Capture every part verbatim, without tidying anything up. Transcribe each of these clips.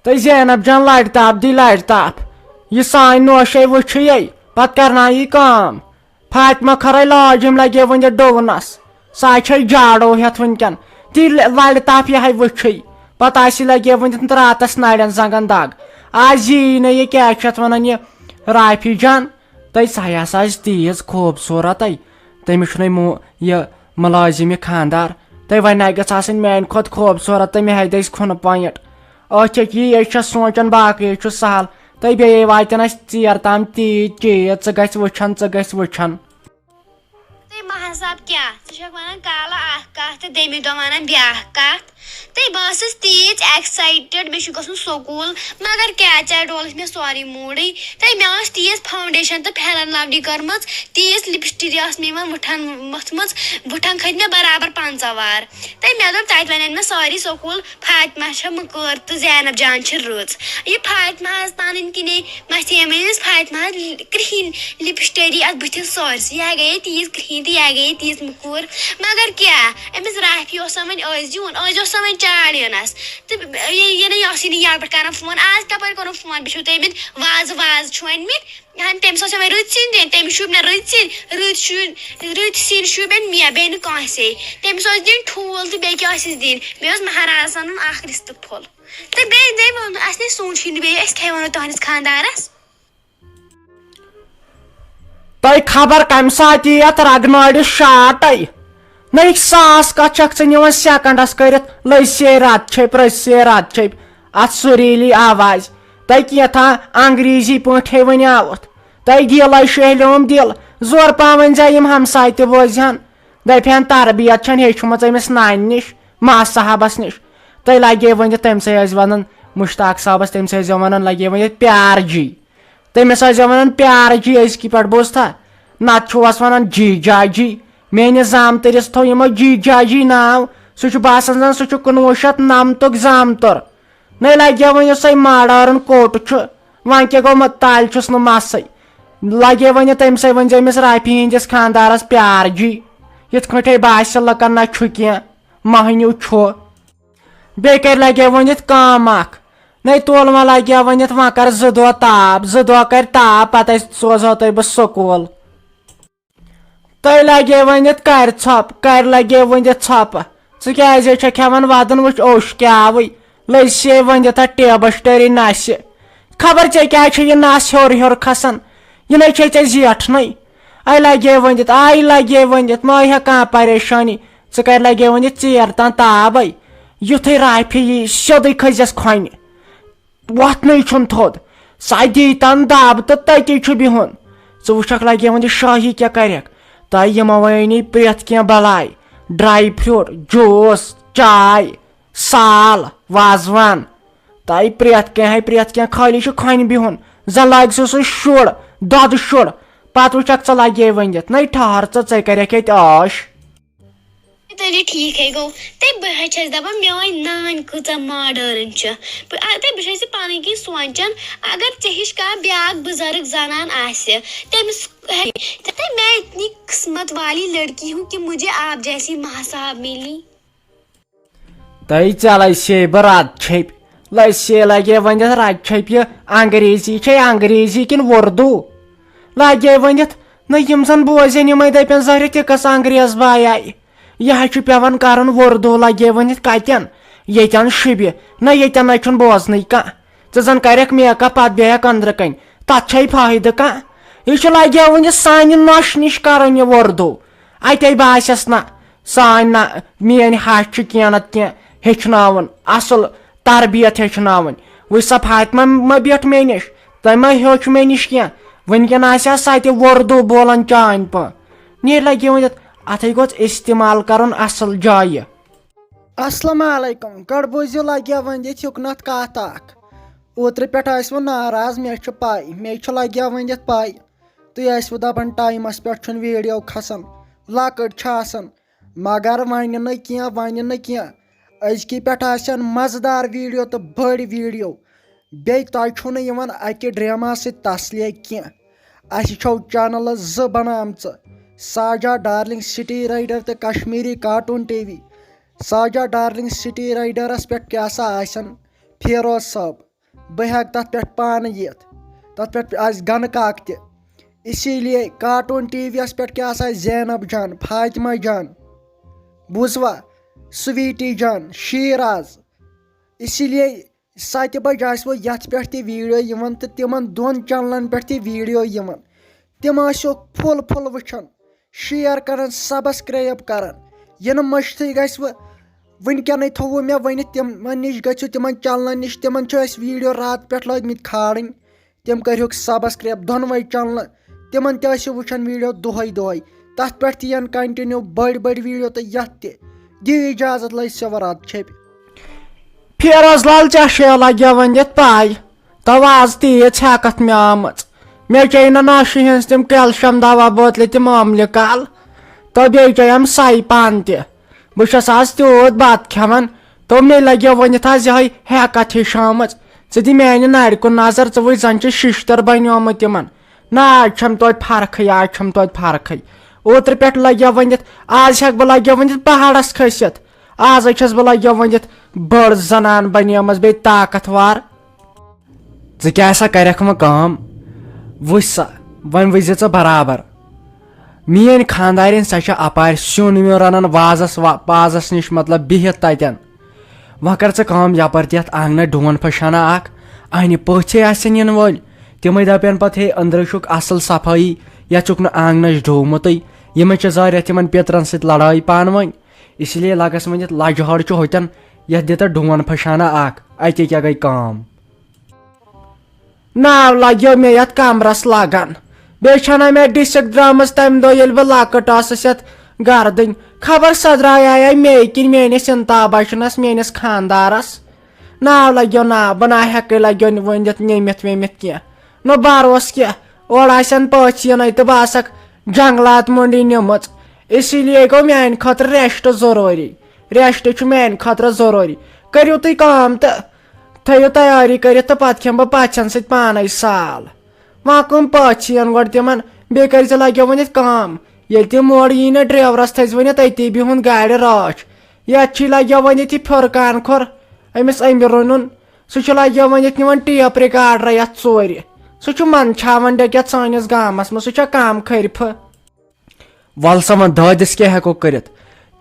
ہے زینب جان، لڑِ تاپھ دی لڑِ تاپھ۔ یہِ سانہِ نوشے وٕچھِ یے، پتہٕ کرناو یہِ کٲم۔ فاطمہ خٲرے لاج أمۍ لگے وۄنۍ یہِ ڈوٗنس۔ سۄ چھے جاڑو ہٮ۪تھ وٕنکٮ۪ن۔ دی لڑِ تاپھ، یہِ ہے وٕچھِ۔ پتہٕ آسہِ لگے وۄنۍ راتس نرٮ۪ن زنگن دگ۔ آز یی نہٕ یہِ، کیٛاہ چھِ اتھ ونان، یہِ رافی جان۔ تہٕ سۄ ہسا آسہِ تیٖژ خوٗبصوٗرت۔ تٔمِس چھُنہٕ مو-، یہِ مُلٲزِم یہِ خانٛدار۔ تہٕ وۄنۍ نَے گٔژھ آسٕنۍ میٛانہِ کھۄتہٕ خوٗبصوٗرت تہٕ مےٚ ہَے دٔسۍ کھُنہٕ point۔ أتھۍ چھِ یی، أسۍ چھِ سونٛچان باقٕے چھُ سہل۔ تہٕ بیٚیہِ واتن اَسہِ ژیر تام تیٖتۍ چیٖز، ژٕ گژھِ وٕچھان، ژٕ گژھِ وٕچھان۔ تہٕ ماہ صاحب کیٛاہ؟ ژٕ چھَکھ وَنان کالہٕ اَکھ کَتھ تہٕ دٔیمہِ دۄہ وَنان بیٛاکھ کَتھ۔ تہٕ بہٕ ٲسٕس تیٖژ excited، مےٚ چھُ گژھُن سکوٗل، مگر کیٛاہ ژےٚ ڈولُتھ مےٚ سورُے موٗڈٕے۔ تہٕ مےٚ اوس تیٖژ foundation تہٕ Fair and Lovely کٔرمٕژ، تیٖژ lipstick ٲس مےٚ یِمَن وٕٹھَن مٔتھمٕژ، وٕٹھَن کھٔتۍ مےٚ برابر پنٛژاہ وار۔ تہٕ مےٚ دوٚپ، تَتہِ وَنن مےٚ سٲری سکوٗل، فاطمہ چھےٚ مٔکۭر تہٕ زینب جان چھِ رٕژ۔ یہِ فاطمہ حظ پَنٕنۍ کِنے مَژھے مےٚ أمِس فاطمہ حظ کرٛہِنۍ lipstick اَتھ بٕتھِس سٲرسٕے۔ یہِ ہا گٔیے تیٖژ کرٛہِنۍ تہٕ یہِ ہا گٔیے تیٖژ مٔکۭر۔ مگر کیٛاہ، أمِس رافی اوس سا وۄنۍ ٲسۍ زیُن، ٲسۍ زیو سا وۄنۍ چاڑ یِنَس۔ تہٕ یہِ، یہِ نہٕ یہِ اوسُے نہٕ یَپٲرۍ کَران فون۔ آز کَپٲرۍ کوٚرُن فون؟ بیٚیہِ چھُو تُہۍ أمِس وازٕ وازٕ چھُ أنۍمٕتۍ۔ اہن، تٔمِس اوس یِمَے رٕتۍ سِنۍ دِنۍ، تٔمِس شوٗبۍ نہ رٕتۍ سِنۍ، رٕتۍ شوٗ-، رٕتۍ سِنۍ شوٗبٮ۪ن مےٚ، بیٚیہِ نہٕ کٲنٛسے۔ تٔمِس اوس دِنۍ ٹھوٗل تہٕ بیٚیہِ کیٛاہ ٲسِس دِنۍ؟ بیٚیہِ اوس مہرازَس اَنُن اَکھ رِستہٕ پھوٚل۔ تہٕ بیٚیہِ، بیٚیہِ ووٚن، اَسہِ نے سوٗنٛچ ہی نہٕ بیٚیہِ، أسۍ کیٛاہ وَنو تُہٕنٛدِس خانٛدارَس؟ تۄہہِ خبر کَمہِ ساتہٕ یی اَتھ رَگہٕ نٲرِس شاٹَے؟ نہ، یہِ ساس کَتھ چھَکھ ژٕ نِوان سیکنڈَس کٔرِتھ؟ لٔسۍ سے رَد چھٔپۍ، رٔسۍ سے رَد چھٔپۍ۔ اَتھ سُریٖلی آوازِ۔ تۄہہِ کینٛژھا انگریزی پٲٹھۍ وَنیٛاوُتھ۔ تۄہہِ دیٖلَے شیہلیوم دِل۔ زورٕ پَہَم ؤنۍ زِ یِم ہمساے تہِ بوزِ ہَن۔ دَپہِ ہَن، تربیت چھَنہٕ ہیٚچھمٕژ أمِس نانہِ نِش، ماس صاحبَس نِش۔ تۄہہِ لگے ؤنِتھ، تٔمۍ سٕے ٲسۍ وَنان، مُشتاق صاحبَس، تٔمۍ سٕے ٲسۍ وَنان، لگے ؤنِتھ، پیار جی۔ تٔمِس ٲسۍ زیو وَنان پیار جی أزکہِ پٮ۪ٹھ، بوٗزتھا؟ نَتہٕ چھُ اَسہِ وَنان جی جاجی۔ میٛٲنِس زامتٕرِس تھوٚو یِمو جی جاجی ناو۔ سُہ چھُ باسان زَن سُہ چھُ کُنوُہ شیٚتھ نَمتُک زامتُر۔ نَے لَگہِ وۄنۍ یُس سۄے ماڈٲرٕن کوٹ چھُ، وۄنۍ کیٛاہ گوٚو، مہ-، تالہِ چھُس نہٕ مَسٕے۔ لَگے وۄنۍ تٔمۍ سٕے ؤنۍ زِ أمِس رافی ہِنٛدِس خانٛدارَس پیار جی۔ یِتھ کٲٹھۍ ہے باسہِ لُکَن نہ چھُ کینٛہہ، مۄہنیوٗ چھُ۔ بیٚیہِ کَرِ لَگے ؤنِتھ کٲم اَکھ۔ نَے تُل وۄنۍ لَگے ؤنِتھ، وۄنۍ کَر زٕ دۄہ تاپھ، زٕ دۄہ کَرِ تاپھ، پَتہٕ سوزہو تۄہہِ بہٕ سکوٗل۔ تۄہہِ لَگے ؤنِتھ کَرِ ژھۄپ، کَرِ لَگے ؤنِتھ ژھۄپہٕ۔ ژٕ کیٛازِ چھَکھ ہٮ۪وان وَدُن؟ وٕچھ اوٚش کیٛاہ آوٕے، لٔج سے ؤنِتھ اَتھ ٹیبَس ٹٔرِنۍ نَسہِ۔ خبر ژےٚ کیٛازِ چھےٚ یہِ نَس ہیوٚر ہیوٚر کھسان؟ یہِ نَے چھے ژےٚ زیٹھنٕے۔ اَے لَگے ؤنِتھ، اَے لَگے ؤنِتھ، مہ ہےٚ کانٛہہ پریشٲنی۔ ژٕ کَرِ لَگے ؤنِتھ ژیر تام تابَے۔ یُتھُے رافی یی، سیوٚدُے کھٔسۍزٮ۪س کھۄنہِ۔ وۄتھنٕے چھُنہٕ تھوٚد۔ سۄ دی تَن دَب تہٕ تٔتی چھُ بِہُن۔ ژٕ وٕچھکھ لَگے ؤنِتھ شٲہی کیٛاہ کَرٮ۪کھ۔ تۄہہِ یِمو وۄنۍ أنی پرٛٮ۪تھ کینٛہہ بَلاے، ڈرٛاے فرٛوٗٹ، جوٗس، چاے، سال، وازوان۔ تۄہہِ پرٛٮ۪تھ کینٛہہ، ہے پرٛٮ۪تھ کینٛہہ، خٲلی چھُ کھۄنہِ بِہُن۔ زَن لاگہِ سُہ سُہ شُر، دۄدٕ شُر۔ پَتہٕ وٕچھکھ ژٕ لَگے ؤنِتھ۔ نَے ٹھہر ژٕ، ژےٚ کَرٮ۪کھ ییٚتہِ عٲش۔ تیٚلہِ ٹھیٖک ہے گوٚو۔ تہٕ بہٕ حظ چھَس دَپان، میٛٲنۍ نانۍ کۭژاہ ماڈٲرٕن چھِ۔ بہٕ، آ، تہٕ بہٕ چھَس یہِ پَنٕنۍ کِنۍ سونٛچان، اگر ژےٚ ہِش کانٛہہ بیٛاکھ بُزرٕگ زَنان آسہِ، تٔمِس، تہٕ میں اتنی قسمت والی لڑکی ہوں کہ مجھے آپ جیسی ماں صاحب ملی۔ تۄہہِ ژےٚ لَسے بہٕ رَد چھٔپۍ۔ لَسے لَگے ؤنِتھ رَد چھٔپۍ، یہِ انگریزی چھے انگریزی کِنہٕ اُردو؟ لَگے ؤنِتھ، نہ یِم زَن بوزن یِمَے دَپن زہرِ تہِ کۄس انگریز باے آیہِ۔ یہِ حظ چھُ پٮ۪وان کَرُن اُردو، لَگے ؤنِتھ کَتٮ۪ن؟ ییٚتٮ۪ن شِبہِ۔ نہ ییٚتٮ۪ن نہ چھُنہٕ بوزنٕے کانٛہہ۔ ژٕ زَن کَرٮ۪کھ make up، پَتہٕ بیٚہکھ أنٛدرٕ کَنۍ۔ تَتھ چھے فٲیدٕ کانٛہہ؟ یہِ چھُ لَگے وٕنہِ سانہِ نۄشہِ نِش کَرُن یہِ اُردو۔ اَتے باسٮ۪س نہ سانہِ نہ، میٛٲنۍ ہَش چھِ کینٛہہ نَتہٕ کینٛہہ ہیٚچھناوُن، اَصٕل تربیت ہیٚچھناوٕنۍ۔ وٕچھ سا فاطمہ مہ بیٹھ مےٚ نِش، تٔمۍ مہ ہیوٚچھ مےٚ نِش کینٛہہ۔ وٕنکٮ۪ن آسہِ ہا سۄ تہِ وردو بولان چانۍ پٲٹھۍ۔ نیرِ لگہِ ؤنِتھ، اَتھے گوٚژھ استعمال کرُن اَصٕل جایہِ۔ السلام علیکم، گۄڈٕ بوٗزِو لگیا ؤنِتھ یُکنتھ کتھ اکھ۔ اوترٕ پٮ۪ٹھ ٲسوٕ ناراض، مےٚ چھِ پَے، مےٚ چھِ لگیا ؤنِتھ پَے۔ تُہۍ ٲسوٕ دَپان ٹایمَس پٮ۪ٹھ چھُنہٕ ویٖڈیو کھسان، لۄکٕٹ چھِ آسان۔ مگر وۄنۍ نہٕ کینٛہہ، وۄنۍ نہٕ کینٛہہ۔ أزکی پٮ۪ٹھ آسن مَزٕدار ویٖڈیو تہٕ بٔڑۍ ویٖڈیو۔ بیٚیہِ تۄہہِ چھُو نہٕ یِوان اَکہِ ڈرٛیما سۭتۍ تسلیہ کینٛہہ۔ اَسہِ چھو چینلہٕ زٕ بنامژٕ، ساجا ڈارلنگ سٹی رائیڈر تہٕ کشمیری کارٹون ٹی وی۔ ساجا ڈارلنگ سٹی رائیڈرس پٮ۪ٹھ کیٛاہ سا آسن فیروز صٲب، بہٕ ہٮ۪کہٕ تَتھ پٮ۪ٹھ پانہٕ یِتھ۔ تَتھ پٮ۪ٹھ آسہِ گَنہٕ کاک تہِ۔ اسی لیے کارٹون ٹی وی یَس پٮ۪ٹھ کیٛاہ آسہِ، زینب جان، فاطمہ جان، بوٗزوا، سویٖٹی جان، شیٖراز۔ اسی لیے سَتہِ بجہِ آسِوٕ یَتھ پٮ۪ٹھ تہِ ویٖڈیو یِوان تہٕ تِمَن دۄن چَنلَن پٮ۪ٹھ تہِ ویٖڈیو یِوان۔ تِم ٲسِو فُل فُل وٕچھان، شِیَر کَران، سَبَسکرٛایب کَران۔ یِنہٕ مٔشتٕے گژھِوٕ، وٕنکٮ۪نٕے تھوٚوُ مےٚ ؤنِتھ، تِمَن نِش گٔژھِو، تِمَن چَنلَن نِش، تِمَن چھُ اَسہِ ویٖڈیو راتہٕ پٮ۪ٹھ لٲگۍ مٕتۍ کھالٕنۍ۔ تِم کٔرۍہُکھ سَبَسکرٛایب دۄنوَے چَنلہٕ، تِمَن تہِ ٲسِو وٕچھان ویٖڈیو دۄہَے دۄہَے۔ تَتھ پٮ۪ٹھ تہِ یِن کَنٹِنیوٗ بٔڑۍ بٔڑۍ ویٖڈیو تہٕ یَتھ تہِ۔ دِیِو اِجازت، لٔج سِوَرات چھیٚپہِ۔ فیروز لال، ژےٚ چھے لگیو وۄنۍ یتھ پاے، تو آز تیٖژ ہیکتھ مےٚ آمٕژ۔ مےٚ چیٚیہِ نہٕ نشہِ ہٕنٛز تِم کیلشیم دوا بوتلہِ تہِ معاملہِ کال، تہٕ بیٚیہِ چیٚیم سَے پن تہِ۔ بہٕ چھَس آز تیوٗت بتہٕ کھٮ۪وان، تو مےٚ لگیو وۄنۍ یتھ آز یِہے ہیکتھ ہِش آمٕژ۔ ژٕ دِ میانہِ نرِ کُن نظر، ژٕ وٕچھ زن چھِ ششتٕر بنیومُت تِمن۔ نہ، آز چھم توتہِ فرقٕے، آز چھم توتہِ فرقٕے۔ اوترٕ پٮ۪ٹھ لگیو وۄنۍ یتھ، آز ہیکہٕ بہٕ لگیو وۄنۍ یتھ پہاڑس کھٔسِتھ۔ آز ہے چھَس بہٕ لگیو وۄنۍ یتھ بٔڑ زنان بنیمٕژ، بیٚیہِ طاقتور۔ ژٕ کیٛاہ سا کرکھ وۄنۍ کٲم؟ وٕچھ سا، وۄنۍ وٕچھ زِ ژٕ برابر۔ میٲنۍ خاندارٮ۪ن سۄ چھےٚ اپارِ سیُن ویُن رنان وازس وا-، وازس نِش، مطلب بِہِتھ تتٮ۪ن۔ وۄنۍ کر ژٕ کٲم، یپٲرۍ تہِ یتھ آنگنس ڈوٗن پھٔشانہ اکھ، اہنہِ پٔژھۍ آسن یِنہٕ وٲلۍ، تِمے دپن پتہٕ، ہے، أنٛدرٕ چھُکھ اصل صفٲیی، یتھ چھُکھ نہٕ آنگنس ڈوٗمُتٕے۔ یِمے چھِ زٲرِتھ یِمن پیترن سۭتۍ لڑٲے پانہٕ ؤنۍ۔ اس لیے لگس وۄنۍ یتھ لجہِ ہٲڑ چھُ ہوٚتٮ۪ن، یتھ دِتہ ڈوٗن پھٔشانہ اکھ، اتے کیٛاہ گٔے کٲم۔ ناو لگیو مےٚ یتھ کمرس لگان۔ بیٚیہِ چھنہ مےٚ ڈسک درامٕژ تمہِ دۄہ، ییٚلہِ بہٕ لۄکٕٹ ٲسٕس یتھ گردٕنۍ۔ خبر سۄ درٛایے مے کِنۍ میٲنِس انتابا چھُنس، میٲنِس خاندارس۔ ناو لگیو ناو، بہٕ نہ ہیٚکے لگیو ؤنِتھ نیمِتھ ویمِتھ کینٛہہ۔ نہ بروس کینٛہہ، اورٕ آسن پٲژھۍ یِنَے تہٕ بہٕ آسکھ جنگلات مٔنڈی نِمٕژ۔ اسی لیے گوٚو میانہِ خٲطرٕ rest ضروٗری۔ Rest چھُ میانہِ خٲطرٕ ضروٗری۔ کٔرِو تُہۍ کٲم تہٕ تھٲیِو تیٲری کٔرِتھ تہٕ پتہٕ کھٮ۪مہٕ بہٕ پژھٮ۪ن سۭتۍ پانے سال۔ وۄنۍ کٕم پٔژھۍ یِن گۄڈٕ تِمن، بیٚیہِ کٔرۍ زِ لگیو ؤنِتھ کٲم۔ ییٚلہِ تِم اورٕ یی نہ ڈرایورس تھٲوۍ زِ ؤنِتھ أتی بِہُن گاڑِ رٲچھ۔ یتھ چھُے لگیو ؤنِتھ یہِ پھیُر کان کھۄر أمِس أمیٖرُن۔ سُہ چھُ لگیو ؤنِتھ نِوان ٹیپ رِکارڈر یتھ ژورِ۔ سُہ چھُ منٛدچھاوان ڈٔکِتھ سٲنِس گامس منٛز، سُہ چھا کم خرفہٕ؟ ول سا وۄنۍ دٲدِس کیٛاہ ہٮ۪کو کٔرِتھ؟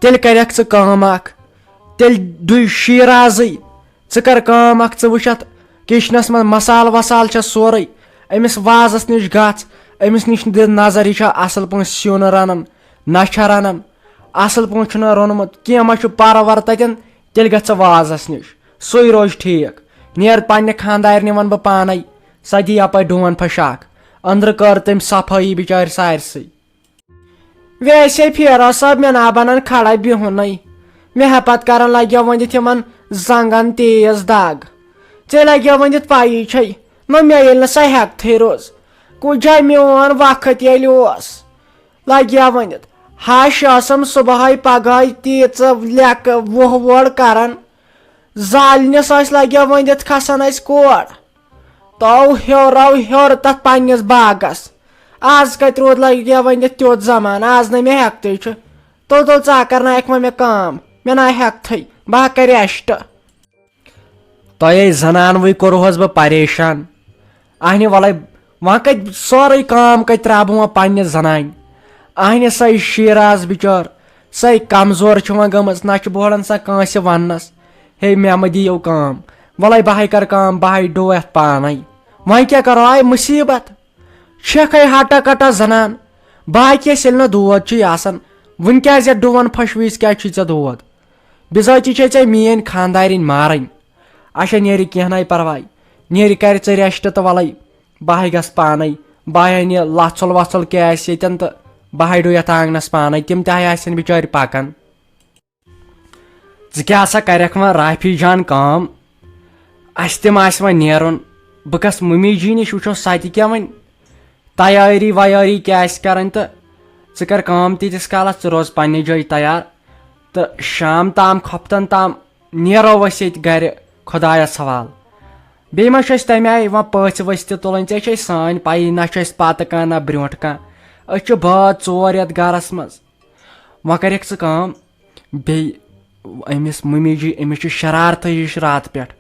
تیٚلہِ کرکھ ژٕ کٲم اکھ، تیٚلہِ ڈُے شیٖرازٕے۔ ژٕ کر کٲم اکھ، ژٕ وٕچھ اتھ کچنس منٛز مسالہٕ وسالہٕ چھا سورُے، أمِس وازس نِش گژھ، أمِس نِش دِ نظر، یہِ چھا اصل پٲٹھۍ سیُن رنان، نہ چھا رنان، اصل پٲٹھۍ چھُنہ روٚنمُت کینٛہہ، ما چھُ پرٕ ورٕ تتٮ۪ن، تیٚلہِ گژھ ژٕ وازس نِش، سُے روزِ ٹھیٖک۔ نیر پننہِ خاندارنہِ ونہٕ بہٕ پانے، سۄ دِ یپٲرۍ ڈوٗن پھٔشاکھ، أنٛدرٕ کٔر تٔمۍ صفٲیی بچارِ سارسٕے۔ ویسے پھیرو صٲب، مےٚ نا بنان کھڑا بِہُنٕے۔ مےٚ ہا پتہٕ کران لگیو ؤنِتھ یِمن زنگن تیز دگ۔ ژےٚ لگیو ؤنِتھ پَیی چھے، نہ مےٚ ییٚلہِ نہٕ سۄ ہٮ۪کتھٕے روٗز۔ کُجا میون وقت ییٚلہِ اوس۔ لگیو ؤنِتھ، ہش ٲسٕم صبحٲے پگہٲے تیٖژٕ لیکہٕ وُہ وُڑ کران۔ زالنِس ٲسۍ لگیو ؤنِتھ کھسان ٲسۍ کور۔ تو ہیوٚر رو ہیوٚر تتھ پننِس باغس۔ آز کتہِ روٗد لگہِ گیا ؤنِتھ تیُتھ زمانہٕ، آز نہٕ مےٚ ہٮ۪کتھٕے چھُ۔ تُل تُل ژٕ ہا کرناوکھ وۄنۍ مےٚ کٲم، مےٚ نہ ہٮ۪کتھٕے، بہٕ ہا کرٕ rest۔ تۄہے زنانوٕے کوٚرہوس بہٕ پریشان۔ اہنہِ ولے، وۄنۍ کتہِ سورُے کٲم کتہِ ترٛاوٕ بہٕ وۄنۍ پننہِ زنانہِ؟ اہنہِ سۄے شیراز بچٲر، سۄے کمزور چھِ وۄنۍ گٔمٕژ، نہ چھِ بوڑان سۄ کٲنٛسہِ وننس۔ ہے مےٚ مہ دِیِو کٲم، ولے بہے کرٕ کٲم، بہے ڈُو یتھ پانے۔ وۄنۍ کیٛاہ کرو، آے مصیبت۔ چھکھ ہے ہٹا کٹا زنان، باقیس ییٚلہِ نہٕ دود چھُے آسان، وُنہِ کیٛازِ یتھ ڈُون پھش وِزِ کیٛازِ چھُے ژےٚ دود؟ بِذٲتی چھے ژےٚ میٲنۍ خاندارِنۍ مارٕنۍ۔ اچھا نیرِ کینٛہہ ناے پرواے، نیرِ کرِ ژٕ rest تہٕ ولے بہے گژھ پانے، بہے انہِ لژھُل وژھُل کیٛاہ آسہِ ییٚتٮ۪ن تہٕ بہے ڈُو یتھ آنگنس پانے، تِم تہِ ہے آسن بچٲرۍ پکان۔ ژٕ کیٛاہ سا کرکھ وۄنۍ رافی جان کٲم؟ اسہِ تہِ ما آسہِ وۄنۍ نیرُن۔ بہٕ گژھٕ مُمی جی نِش، وٕچھو سۄ تہِ کیٛاہ وۄنۍ تیٲری ویٲری کیٛاہ آسہِ کرٕنۍ تہٕ ژٕ کر کٲم تیٖتِس کالس، ژٕ روز پننہِ جایہِ تیار تہٕ شام تام خۄفتن تام نیرو أسۍ ییٚتہِ گرِ خۄدایس حوال۔ بیٚیہِ ما چھُ اَسہِ تَمہِ آیہِ وۄنۍ پٔژھۍ ؤژھۍ تہِ تُلٕنۍ؟ ژےٚ چھے سٲنۍ پَیی، نہ چھُ اَسہِ پَتہٕ کانٛہہ نہ برٛونٛٹھ کانٛہہ، أسۍ چھِ بٲژ ژور یَتھ گرس منٛز۔ وۄنۍ کَرٮ۪کھ ژٕ کٲم، بیٚیہِ أمِس مٔمی جی، أمِس چھِ شرارتھٕے ہِش راتہٕ پٮ۪ٹھ۔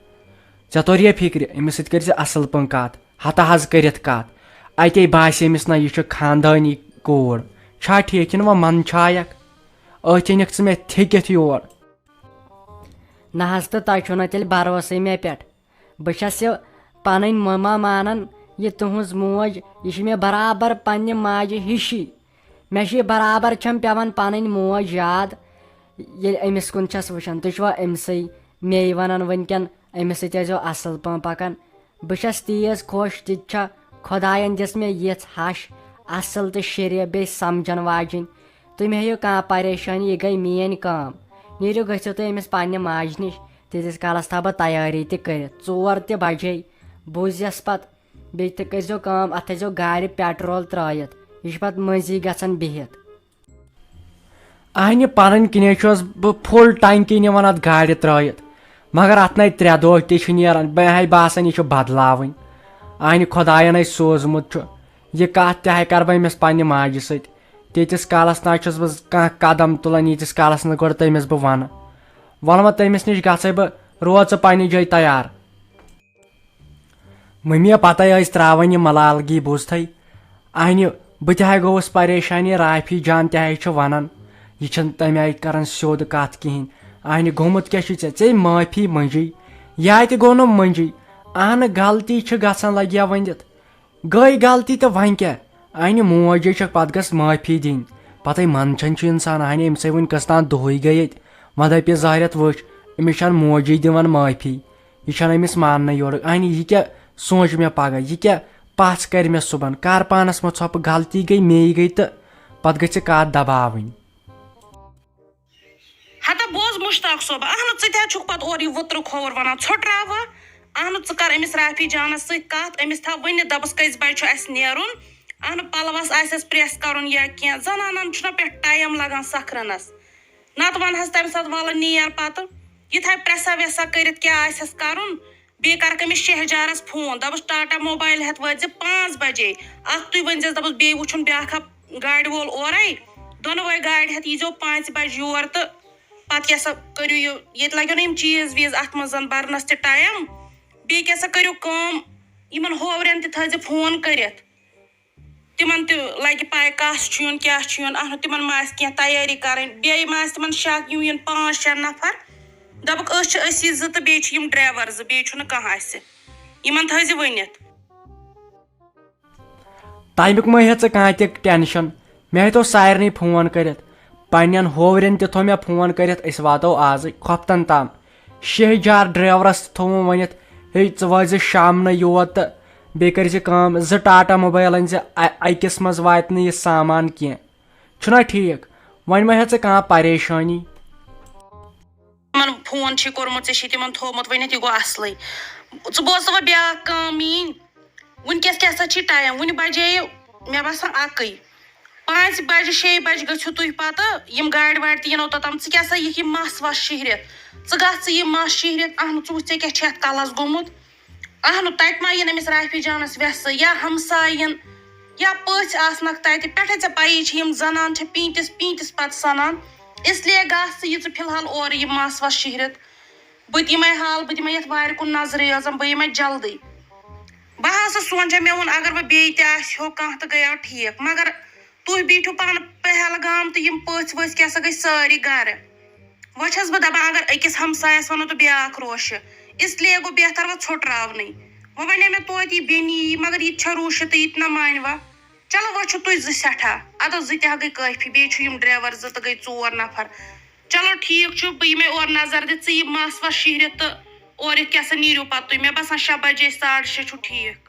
ژےٚ توٚر یہِ فِکرِ، أمِس سۭتۍ کٔرۍ زِ اَصٕل پٲٹھۍ کَتھ، ہَتہٕ حظ کٔرِتھ کَتھ۔ اَتے باسے أمِس، نہ، یہِ چھِ خاندٲنی کوٗر۔ چھا ٹھیٖک کِنہٕ وۄنۍ منٛد چھایَکھ؟ أتھۍ أنِکھ ژٕ مےٚ تھیٚکِتھ یور۔ نہ حظ، تہٕ تۄہہِ چھُو نہٕ تیٚلہِ بھروسٕے مےٚ پٮ۪ٹھ۔ بہٕ چھَس یہِ پَنٕنۍ مما مانان، یہِ تُہٕنٛز موج، یہِ چھِ مےٚ برابر پنٛنہِ ماجہِ ہِشی۔ مےٚ چھِ یہِ برابر چھَم پٮ۪وان پَنٕنۍ موج یاد، ییٚلہِ أمِس کُن چھَس وٕچھان۔ تُہۍ چھِوا أمۍسٕے مے وَنان وٕنۍکٮ۪ن، أمِس سۭتۍ ٲسۍزیو اَصٕل پٲٹھۍ پَکان؟ بہٕ چھَس تیٖژ خۄش، تہِ چھےٚ خۄدایَن دِژ مےٚ یِژھ ہَش، اَصٕل تہٕ شریٖف، بیٚیہِ سَمجھَن واجِنۍ۔ تُہۍ مہ ہیٚیِو کانٛہہ پریشٲنی، یہِ گٔے میٛٲنۍ کٲم۔ نیٖرِو، گٔژھِو تُہۍ أمِس پنٛنہِ ماجہِ نِش، تیٖتِس کالَس تھاوٕ بہٕ تیٲری تہِ کٔرِتھ۔ ژور تہِ بجے، بوٗززٮ۪س پَتہٕ۔ بیٚیہِ تہِ کٔرۍزیو کٲم، اَتھ تھٲیزیو گاڑِ پیٹرول ترٛٲیِتھ، یہِ چھُ پَتہٕ مٔنٛزی گژھان بِہِتھ۔ اہنہِ پنٕنۍ کِنۍ چھُس بہٕ فُل ٹنکی نِوان اتھ گاڑِ ترٲیِتھ، مگر اتھ نے ترٛےٚ دۄہ تہِ چھِ نیران، مےٚ ہاے باسان یہِ چھُ بدلاوٕنۍ۔ اہنہِ خۄداین اَسہِ سوٗزمُت چھُ۔ یہِ کتھ تہِ ہاے کرٕ بہٕ أمِس پننہِ ماجہِ سۭتۍ۔ تیٖتِس کالس نہ چھُس بہٕ کانٛہہ قدم تُلان، ییٖتِس کالس نہٕ گۄڈٕ تٔمِس بہٕ ونہٕ۔ وۄنۍ وۄنۍ تٔمِس نِش گژھے بہٕ، روز ژٕ پننہِ جایہِ تیار۔ مٔمی پتَے ٲسۍ ترٛاوان یہِ ملالگی بوٗزتھٕے۔ اہنہِ بہٕ تہِ ہاے گوٚوُس پریشان، یہِ رافی جان تہِ ہاے چھُ ونان، یہِ چھُنہٕ تَمہِ آیہِ کران سیوٚد کتھ کِہینۍ۔ اہنہِ گوٚمُت کیٛاہ چھُے ژےٚ؟ ژےٚ معٲفی مٔنٛجی؟ یا تہِ گوٚو نہٕ مٔنٛجی۔ اہنہٕ غلطی چھِ گژھان لگیا ؤنِتھ۔ گٔے غلطی تہٕ وۄنۍ کیٛاہ؟ اہنہِ موج چھےٚ چھکھ، پتہٕ گٔژھ معٲفی دِنۍ۔ پتَے منٛدچھان چھُ انسان، اہنہِ أمِس ہے وٕنہِ کٔژ تام دۄہٕے گٔے ییٚتہِ۔ وۄنۍ دپہِ ظٲہرت وٕچھ، أمِس چھَنہٕ موجی دِوان معٲفی۔ یہِ چھَنہٕ أمِس ماننَے یورٕ۔ اہنہِ یہِ کیٛاہ سونٛچہِ مےٚ پگاہ؟ یہِ کیٛاہ پژھ کرِ مےٚ صُبحن؟ کر پانس منٛز ژھۄپہٕ، غلطی گٔے، مے گٔے تہٕ پتہٕ گژھِ کتھ دباوٕنۍ۔ ہتا بوز مشتاق صٲب، اہنُو ژٕ تہِ حظ چھُکھ پتہٕ اورٕ یہِ وُترٕ کھووُر ونان، ژھۄٹراوٕ۔ اہنُو ژٕ کر أمِس رافی جانس سۭتۍ کتھ، أمِس تھاو ؤنِتھ، دپس کٔژِ بجہِ چھُ اسہِ نیرُن۔ اہنُو پلوس آسٮ۪س پریس کرُن یا کینٛہہ، زنانن چھُنہ پٮ۪ٹھ ٹایم لگان سکھرنس۔ نتہٕ ونہس تمہِ ساتہٕ، ولہٕ نیر پتہٕ۔ یہِ تھاوِ پریسا ویسا کٔرِتھ، کیٛاہ آسٮ۪س کرُن۔ بیٚیہِ کرکھ أمِس شہجارس فون، دپس ٹاٹا موبایل ہٮ۪تھ وٲتۍ زِ پانٛژھ بجے۔ اکھ تُہۍ ؤنۍ زٮ۪س، دپس بیٚیہِ وٕچھُن بیٛاکھ ہا گاڑِ وول اورے، دۄنوَے گاڑِ ہٮ۪تھ ییٖزیو پانٛژِ بجہِ یور تہٕ پتہٕ کیٛاہ سا کٔرِو یہِ، ییٚتہِ لگیو نہ یِم چیٖز ویٖز اتھ منٛز برنس تہِ ٹایم۔ بیٚیہِ کیٛاہ سا کٔرِو کٲم، یِمن ہوورٮ۪ن تہِ تھٲیزِ فون کٔرِتھ۔ تِمن تہِ لگہِ پاے کس چھُ یُن، کیٛاہ چھُ یُن، اہنُو تِمن ما آسہِ کینٛہہ تیٲری کرٕنۍ، بیٚیہِ ما آسہِ تِمن شک، یِم یِن پانٛژھ شےٚ نفر، دپکھ أسۍ چھِ أسی زٕ تہٕ بیٚیہِ چھِ یِم ڈرایور زٕ، بیٚیہِ چھُنہٕ کانٛہہ اسہِ، یِمن تھٲیزِ ؤنِتھ۔ تمیُک مہ ہیٚہ ژٕ کانٛہہ تہِ ٹینشن، مےٚ ہیٚتو سارنٕے فون کٔرِتھ، پننٮ۪ن ہوورٮ۪ن تہِ تھوٚو مےٚ فون کٔرِتھ، أسۍ واتو آزٕے کھۄفتن تام۔ شہجار ڈرایورس تہِ تھوٚوُم ؤنِتھ، ہے ژٕ وٲتۍ زِ شامنہٕ یور تہٕ بیٚیہِ کٔرۍ زِ کٲم، زٕ ٹاٹا موبایل أنۍ زِ، ا-، أکِس منٛز واتہِ نہٕ یہِ سامان کینٛہہ۔ چھُنہ ٹھیٖک؟ وۄنۍ مہ ہیٚہ ژٕ کانٛہہ پریشٲنی۔ تِمن فون چھُے کوٚرمُت، ژےٚ چھُے تِمن تھوٚومُت ؤنِتھ، یہِ گوٚو اصلٕے۔ ژٕ بوز تہٕ وۄنۍ بیٛاکھ کٲم میٛٲنۍ، وُنکیٚس کیٛاہ سا چھُے ٹایم؟ وُنہِ بجے مےٚ باسان اکٕے۔ پانٛژِ بجہِ، شیٚیہِ بجہِ گٔژھِو تُہۍ پتہٕ، یِم گاڑِ واڑِ تہِ یِنو توٚتام۔ ژٕ کیٛاہ سا یِکھ یہِ مَس وَس شِہرِتھ؟ ژٕ گژھ ژٕ یہِ مَس شِہرِتھ، اہنُو ژٕ وٕچھ ژےٚ کیٛاہ چھِ اَتھ کَلَس گوٚمُت۔ اہنُو تَتہِ ما یِن أمِس رافی جانَس وٮ۪سہٕ یا ہمساے یِن یا پٔژھۍ آسنَکھ تَتہِ؟ پٮ۪ٹھَے ژےٚ پَیی چھِ یِم زنان چھےٚ پیٖنٛتِس پیٖنٛتِس پَتہٕ سَنان۔ اس لیے گژھ ژٕ یہِ ژٕ فی الحال اورٕ یہِ مَس وَس شِہرِتھ۔ بہٕ تہِ یِمَے حال، بہٕ دِمَے یَتھ وارِ کُن نظرٕے یٲژَن، بہٕ یِمَے جلدٕے۔ بہٕ ہسا سونٛچے، مےٚ ووٚن اگر وۄنۍ بیٚیہِ تہِ آسہِ ہو کانٛہہ تہٕ گٔیو ٹھیٖک، مگر تُہۍ بیٖٹھِو پانہٕ پہلگام تہٕ یِم پٔژھۍ ؤژھۍ کیٛاہ سا گٔے سٲری گرٕ۔ وۄنۍ چھَس بہٕ دَپان اگر أکِس ہمسایَس وَنو تہٕ بیٛاکھ روشہِ، اس لیے گوٚو بہتر وۄنۍ ژھۄٹراونٕے۔ وۄنۍ وَنے مےٚ توتہِ یہِ بیٚنہِ یی، مگر یہِ تہِ چھےٚ روٗشِتھ تہٕ یہِ تہِ نہ مانہِ وۄنۍ۔ چلو وۄنۍ چھِو تُہۍ زٕ سٮ۪ٹھاہ، اَدٕ زٕ تہِ ہا گٔے کٲفی، بیٚیہِ چھُ یِم ڈرٛیوَر زٕ تہٕ گٔے ژور نفر۔ چلو ٹھیٖک چھُ، بہٕ یِمَے اورٕ نظر دِتھ، ژٕ یہِ مَس وَس شِہرِتھ تہٕ اورٕ یِتھ کیٛاہ سا نیٖرِو پَتہٕ تُہۍ۔ مےٚ باسان شےٚ بَجے، ساڑٕ شےٚ چھُ ٹھیٖک۔